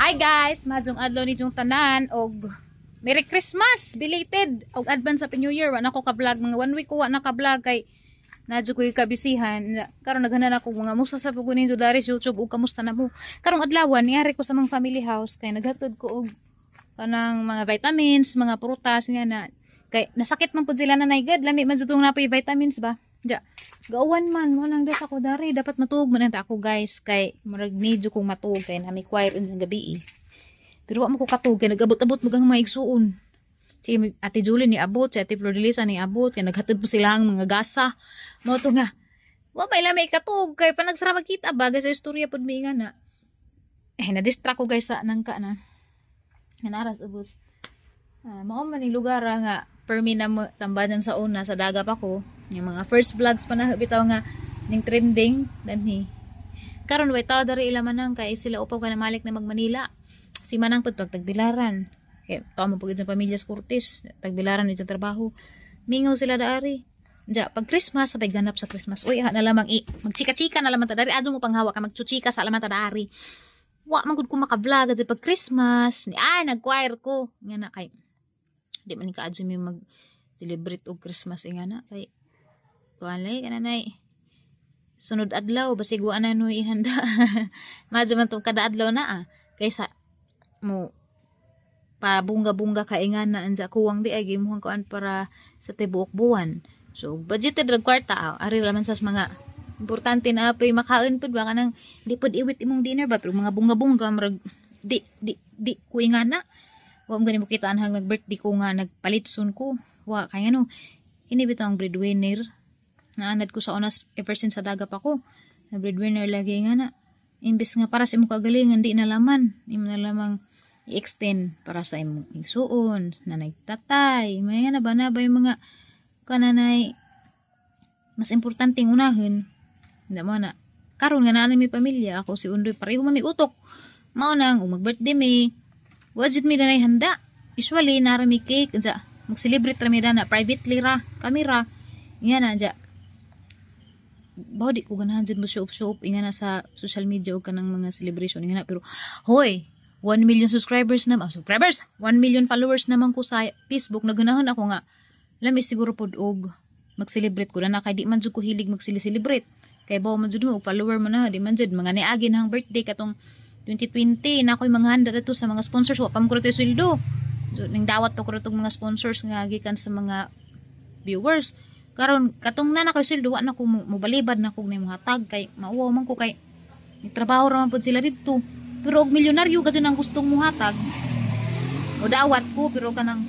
Hi guys, maayong adlaw ninyong tanan og Merry Christmas, belated og advance Happy New Year. Wa na ko ka-vlog, mga one week ko wa na ka-vlog kay naa jud ko'y kabisihan. Karon naghanan ako mga musta sa pugo ninyo dari sa YouTube ug kamusta na mo. Karong adlaw niari ko sa mga family house kay naghatod ko og kanang mga vitamins, mga prutas nga na kay nasakit man pud sila na God, lami man jud tong napoy vitamins ba. Ja. Gauwan man mo nang des ako dari, dapat matuog man ang ako, guys, kay murag medyo kong matuog kay nami choir in gabi eh. Pero wa mo ko katuog kay nagabot-abot mo gang mga igsuon. Si Ate Julie ni abot, si Ate Flordelisa ni abot, kay naghatod po sila ang mga gasa. Mo to nga. Wa ba ila may katuog kay panagsara magkita bagay sa istorya pud mi nga na. Eh, na-distract ko, guys, sa nangka na. Naras ubos. Ah, mao man ni lugar ah, nga permi na mo tambadan sa una sa daga pa ko. Yung mga first vlogs pa na bitaw nga ning trending danhi. Karon way tao dari ila manang kay sila upaw ka na malik na mag Manila. Si Manang pud tagbilaran. Kay tao mo pud sa pamilya sa Cortez, tagbilaran ni sa trabaho. Mingaw sila daari. Ja, pag Christmas, sabay ganap sa Christmas. Uy, ha, na lamang i magchika-chika na lamang ta dari. Adto mo panghawa ka magchuchika sa lamang ta dari. Wa man gud ko maka-vlog at pag Christmas ni ay nag-choir ko. Nga na kay di man ni kaadyo mi mag celebrate og Christmas nga na kay kuan lay kananay sunod adlaw basig wa na no ihanda. Madyo man to kada adlaw na ah. Kaysa mo pabungga-bungga ka nga na anja kuwang di ay gimuhang kuan para sa tibuok buwan. So budgeted rag kwarta ah. Ari raman sa mga importante na apay makaon pud ba, kanang di pud iwit imong dinner ba, pero mga bunga-bunga murag di ko ingana. Wa mo gani mo kita anhang nag-birthday ko nga nagpalitson ko. Wa kay ano kini bitaw ang breadwinner. Naanad ko sa unas ever since sa daga pa ko. Na breadwinner lagi nga na. Imbes nga para sa imong kagalingan, di na laman. Imo na lamang i-extend para sa imong igsuon na nagtatay. May nga na ba yung mga kananay mas importanteng unahon. Hindi mo na. Karon nga naa mi pamilya, ako si Undoy pareho man mi utok. Mao nang ug mag-birthday mi, wajid mi danay handa. Usually nara mi cake ja. Mag-celebrate ra mi dana privately ra, kami ra. Nga na ja. Bawo di ko ganahan jud mo show up show up inga na sa social media og kanang mga celebration nga na, pero hoy, 1 million subscribers na, ah, subscribers, 1 million followers naman ko sa Facebook. Naganahan ako nga lami siguro pod og mag-celebrate ko na kay di man jud ko hilig mag-celebrate kay bawo man jud mo og follower mo na di man jud mga niagi na ang birthday katong 2020 na ako'y mga handa dito sa mga sponsors. Wa pa man ko rito sweldo. So, ning dawat pa ko rito mga sponsors nga gikan sa mga viewers. Karon katong na na koy sweldo, wa na ko mobalibad na kog na hatag kay mauwaw man ko kay trabaho ra man pud sila didto. Pero og milyonaryo ka ang gustong muhatag o dawat ko, pero kanang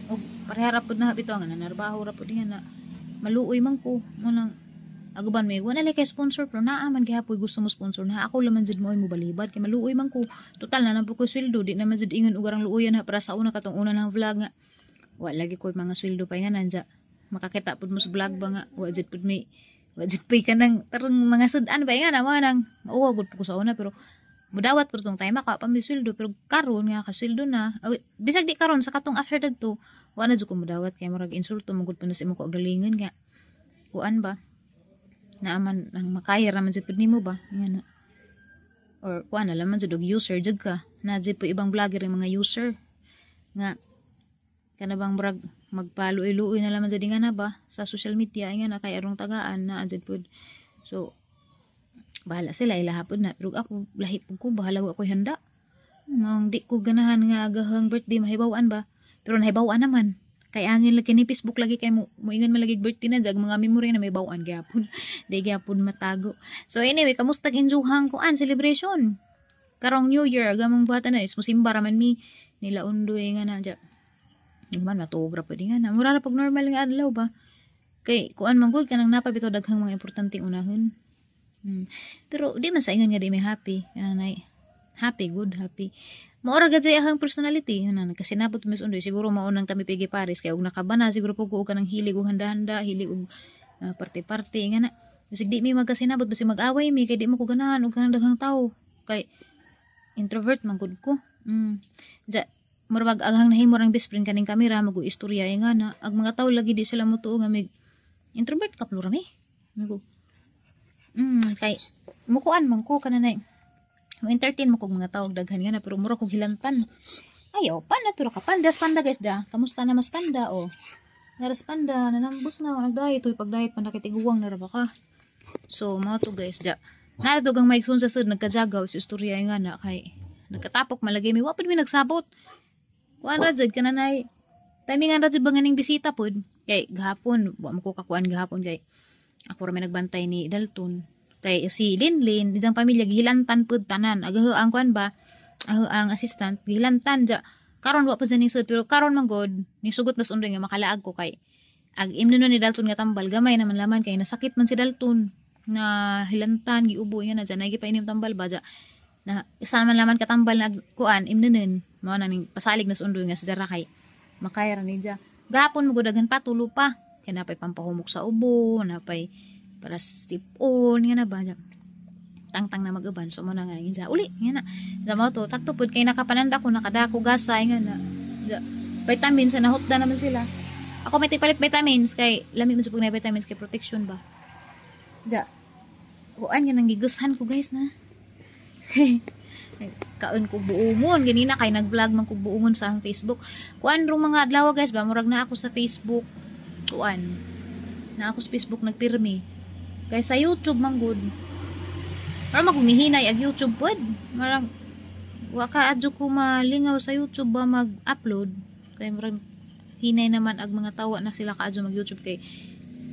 og parehara pud na bitaw nga nanarbaho ra pud nga na maluoy man ko mo nang aguban may wala kay sponsor, pero naa man gihapoy gusto mo sponsor na ako laman jud mo ay mobalibad kay maluoy man ko. Total na lang po ko sweldo, di naman jud ingon ugarang luoyan ha. Para sa una katong una ng vlog nga wa lagi ko mga sweldo pa nga nanja makakita pud mo sa vlog ba nga wa jud pud mi wa jud pud kanang tarong mga sudan ba nga na mo nang mauwaw gud po ko sa una, pero mudawat ko tong time ka pa may sweldo. Pero karon nga ka sweldo na, bisag di karon, sa katong after dadto wa na jud ko mudawat kay murag insulto man gud po na sa imong kagalingon nga kuan ba naaman ang makaya ra man jud pud nimo ba nga na or kuan na laman jud og user jud ka na jud po ibang vlogger yung mga user nga kana bang murag magpaluoy-luoy na laman jud nga na ba sa social media nga na kay arong tagaan na jud pud. So bahala sila, ilaha pud na, pero ako lahi pud ko, bahala ko ako'y handa. Mang di ko ganahan nga agahang birthday mahibaw-an ba, pero nahibaw-an naman kay angin lagi ni Facebook lagi kay mo moingon man lagi birthday na jag mga memory na may bawaan gyapon, di gyapon matago. So anyway, kamusta injuhang kuan celebration karong New Year? Agamong buhatan na is musimba ra man mi nila Undoy nga na ja. Man matuog ra pud nga na mura ra pag normal nga adlaw ba kay kuan man gud kanang napa bitaw daghang mga importanteng unahon. Pero di man sa ingon nga di may happy kanay happy good happy. Mao ra gad sa iyang personality na kasi nabot mis Undoy. Siguro mao nang kami pigi pares kay og nakabana siguro po ko og kanang hilig og handa-handa, hilig og parte-parte nga na. Basig di mi magkasinabot, basig mag-away mi kay di mo ko ganahan og kanang daghang tawo kay introvert man gud ko. Ja murag aghang nahimo rang best friend kaning kamera mag istorya nga na ag mga tawo lagi di sila motuo nga mig introvert ka ra mi. Migo kay mukuan man ko kananay. Mo entertain mo kog mga tawag daghan nga na, pero mura kog hilantan. Ayaw, panda tura ka. Panda, panda guys da. Kamusta na mas panda, oh. Naras panda, nanambot na, nag-diet. Uy, pag-diet, panda kay tiguwang na ra ba ka. So, mga to guys, da. Narado gang maigsoon sa sud, nagkajagaw, si istorya nga na, kay nagkatapok malagay mi, wapod mi nagsabot. Kuan ra jud kananay. Timingan ra jud ba nganing bisita pod? Kay gahapon, wa mo ko kakuan gahapon kay ako ra may nagbantay ni Dalton. Kay si Linlin, ijang pamilya gihilantan pud tanan. Agaho ang kuan ba? Aho ang assistant gihilantan ja. Karon wa pa ning sud, pero karon man god ni sugot na sundoy nga makalaag ko kay ag imno ni Dalton nga tambal gamay naman laman kay nasakit man si Dalton na hilantan giubo nga na dyan nagi pa inim tambal ba ja na isa man laman katambal na kuan imnunin mao na ning pasalig na sundoy nga sa dara kay makaya ra ni ja gahapon mo daghan pa tulo pa kay napay pampahumok sa ubo, napay para sipon nga na ba ja tangtang na mag-uban, so mo na nga ginsa uli nga na sa mo to takto pud kay nakapananda ko nakadako gasay nga na ja, vitamins na nahutda naman sila. Ako may tigpalit vitamins kay lami man pug na vitamins kay protection ba ja. Kuan nga nang gigusahan ko guys na kaon ko buungon ganina kay nag-vlog man ko buungon sa ang Facebook. Kuan rong mga adlaw guys ba, murag na ako sa Facebook, kuan na ako sa Facebook nagpirmi kay sa YouTube man gud. Pero magunihinay ag YouTube pod. Marang wa ka adyo ko malingaw sa YouTube ba mag-upload. Kay murag hinay naman ag mga tawa na sila kaadyo mag YouTube kay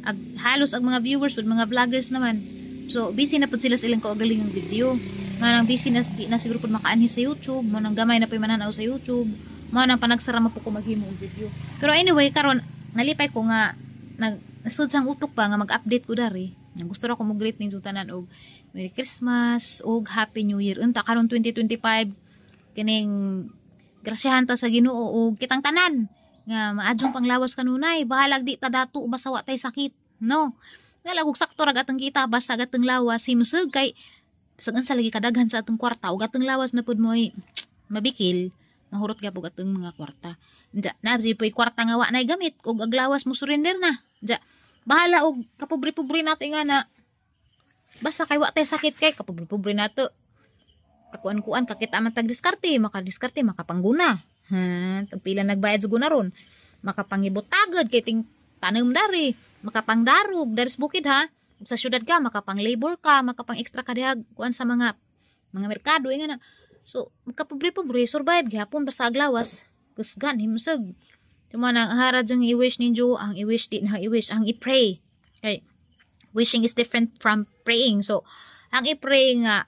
ag halos ag mga viewers pud mga vloggers naman. So busy na pud sila sa ilang kaugalingong video. Manang busy na, di na siguro pud makaanhi sa YouTube, mo nang gamay na pud mananaw sa YouTube. Mo nang panagsara mo po ko maghimo og video. Pero anyway, karon nalipay ko nga nag nasud sang utok pa nga mag-update ko dari. Gusto ra ko mo greet ninyo tanan og Merry Christmas ug Happy New Year. Unta karon 2025 kining grasyahan ta sa Ginoo ug kitang tanan nga maadjong panglawas kanunay. Bahalag di ta dato basta wa tay sakit, no? Nga lag sakto ra atong kita basta atong lawas himsog kay bisag unsa lagi kadaghan sa atong kwarta ug atong lawas na pud mo'y mabikil, mahurot gyapon atong mga kwarta. Unja, na si po'y kwarta nga wa nay gamit ug ag lawas mo surrender na. Unja, bahala og kapobre-pobre nato nga na basta kay wa tay sakit kay kapobre-pobre nato. Kakuan-kuan kakita man tag diskarte, makadiskarte makapangguna. Ha, tagpila nagbayad sa guna ron. Makapangibot tagad kay ting tanom dari, makapangdarog dari sa bukid ha. Ug sa syudad ka makapang labor ka, makapang extra ka diha kuan sa mga merkado nga na. So, makapobre-pobre survive gihapon basta aglawas kusgan himsog. Tuma nang hara jang i-wish ninyo, ang i-wish di na i-wish, ang i-pray. Kay wishing is different from praying. So, ang i-pray nga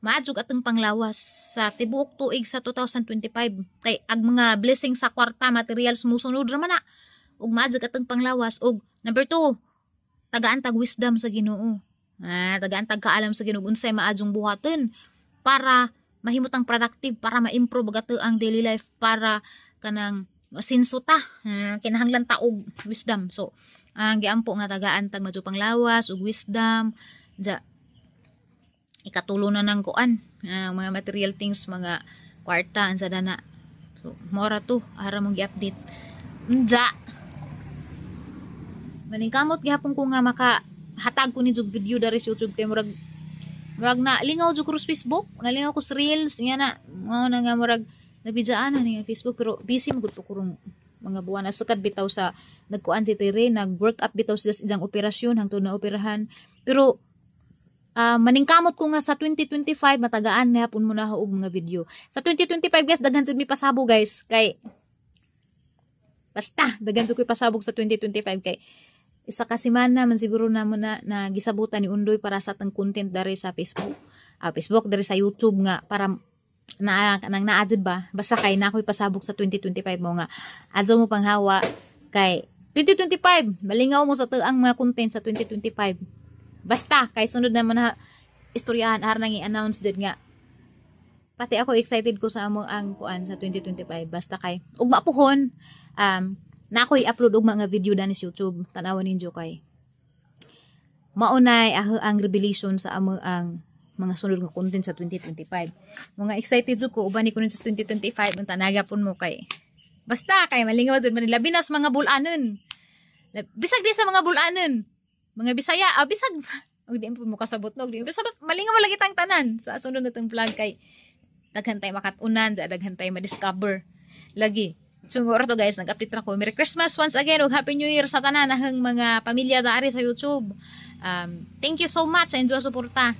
maadjog atong panglawas sa tibuok tuig sa 2025 kay ag mga blessing sa kwarta materials musunod ra man na ug maadjog atong panglawas. Ug number 2, tagaan tag wisdom sa Ginoo. Ah, tagaan tag kaalam sa Ginoo unsay maadjong buhaton para mahimutang productive, para ma-improve ato ang daily life, para kanang masinso ta. Ah, kinahanglan ta og wisdom. So, ang giampo nga tagaan tag madyo panglawas ug wisdom. Ja, ikatulo na ng kuan, mga material things, mga kwarta unsa dana. So, mora to ara mong gi-update. Unja, maningkamot gihapon ko nga maka hatag ko ni jud video dari sa YouTube kay murag murag na lingaw jud ko sa Facebook, nalingaw ko sa reels nga na mao na nga murag nabidjaan na ni Facebook, pero busy man gud po kurong mga buwan. Asukad bitaw sa nagkuan si Tere, nag-work up bitaw sila sa ilang operasyon hangtod na operahan. Pero maningkamot ko nga sa 2025 matagaan na hapon mo na og mga video. Sa 2025 guys, daghan jud mi pasabog guys kay basta daghan jud ko'y pasabog sa 2025 kay isa ka semana man siguro na mo na, na gisabutan ni Undoy para sa atong content dari sa Facebook. Facebook dari sa YouTube nga para na nang naa jud ba, basta kay na ako'y pasabog sa 2025 mo nga adto mo panghawa kay 2025 malingaw mo sa ang mga content sa 2025. Basta kay sunod naman na istoryahan har nang i-announce jud nga pati ako excited ko sa among ang kuan sa 2025. Basta kay ugma puhon na ako i-upload og mga video dani sa YouTube, tan-awon ninyo kay maunay ang revelation sa among ang mga sunod nga content sa 2025. Mga excited jud ko uban ni ko sa 2025 unta nagapon mo kay basta kay malingaw jud man labi na sa mga bulanon. Bisag di sa mga bulanon. Mga Bisaya, bisag Ug di po mo kasabot, no, di sabot, malingaw lagi tang tanan sa sunod natong vlog kay daghan tay makat-unan, daghan tay ma-discover lagi. So mao to, guys, nag-update ra ko. Merry Christmas once again ug Happy New Year sa tanan nahang mga pamilya dari sa YouTube. Thank you so much sa inyong suporta.